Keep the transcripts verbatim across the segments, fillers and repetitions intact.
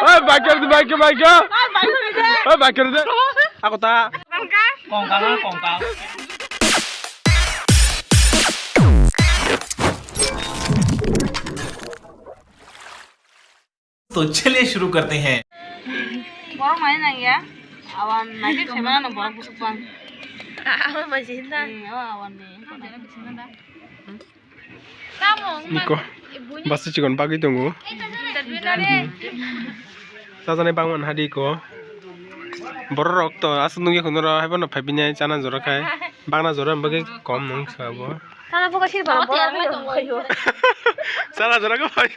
Oi, bike ride, bike, bike. Oi, bike ride. Ako ta. Kongkang, kongkang. तो चलिए शुरू करते हैं। Borok nai nang ya. Awan nai khe khema no borok busuk bang. Awan ma jinda. Hmm, awan, awan ni. Niko. Basi chikon bagwi tongo. Sajani bangman hadi ko. Borok rok to aswk nungya khunoro haibo no phaibi nai chana jora khai. Bangna jora bagwi kom nung sabo. Chana jora khe phai.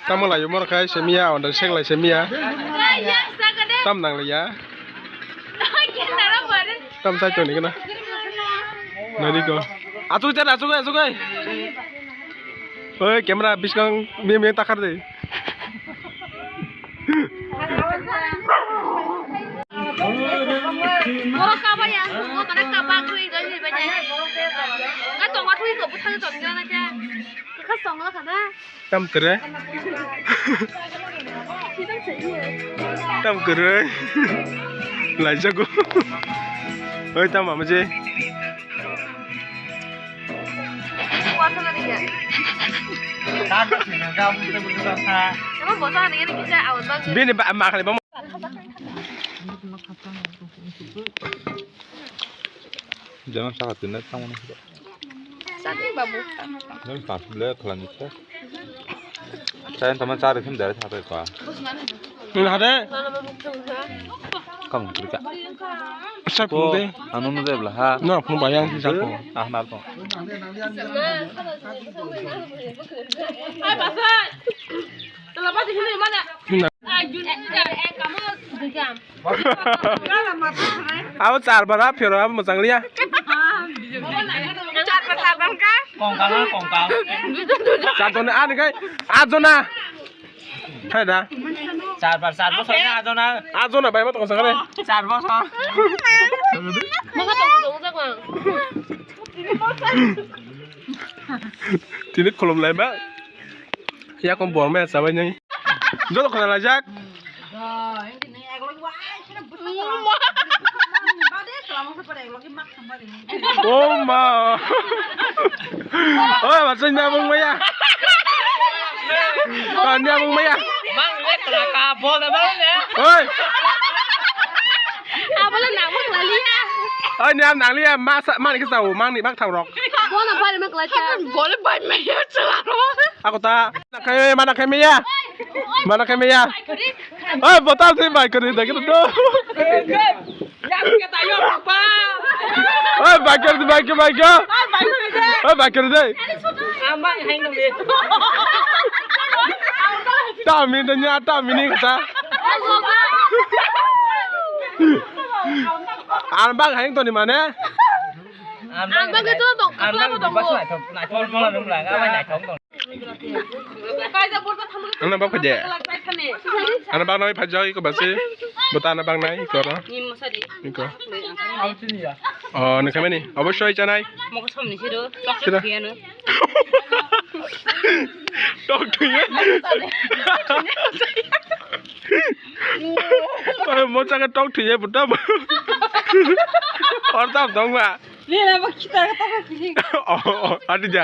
Tamo layo mor khai semiya, onda sek lai semiya. Tam nang liya. Tam sai toni gana. Nari ko. Achu jar, achu gai, achu gai. Oi, camera biskang mia mia takar de. Borok kaba ya, borok kaba gwi gwi bai nai. Ga tong wa thui ko buthang tong ya na kya. Ka song la kana. Tam kere. Tam kere. Lai jago. Oi, tam mama je. Bini ba ma khali ba. Jangan salah tindak kamu nih. Sati babu. Jangan pas bela kalau nih. Saya teman cari sini dari satu ekor. Ini ada. Kamu kerja. Saya pun deh. Anu nu deh belah ha. Nah, pun bayang sih satu. Ah, nal tuh. Abo char bar ha phero abo mwchang liya. Kongkang, kongkang. Char jona ani kai. Aat jona. Hai da. Char bar, char bosor na aat jona. Aat jona bai ma tong sakare. Char bosor. Tini khulum lai ma. Yakon bor maya chabai nai. Joto khona lajak. Oh ma. Oi, ma chai na bung maya. Ka na bung maya. Mang le ka ka bol da bang le. Oi. Abala na bung laliya. Oi, ni am nang liya ma sa ma ni ka sa mang ni bak thang rok. Bol na bal mak la cha. Bol bai maya chala ro. Ako ta. Khai, mana khai meya? Mana khai meya? Oi, botal sih bike kari dah gitu tuh. Oi, bike kari, bike, bike. Oi, bike kari deh. Tami tanya, tami ni kata. Ang bang hai to ni mana? Ang bang itu dong, ang bang itu dong. Naithok, naithok, naithok, naithok. Ana bak phaje. Ana bak nai phajak iko basi. Bota ana bak nai iko ro. Iko. Oh, ni khamani. Obossoi chanai. Sira. Tok thuye. Tok thuye. Mocha ke tok thuye buta. Orta dongma. Lila ba kita kata kata. Oh, oh, adi ja.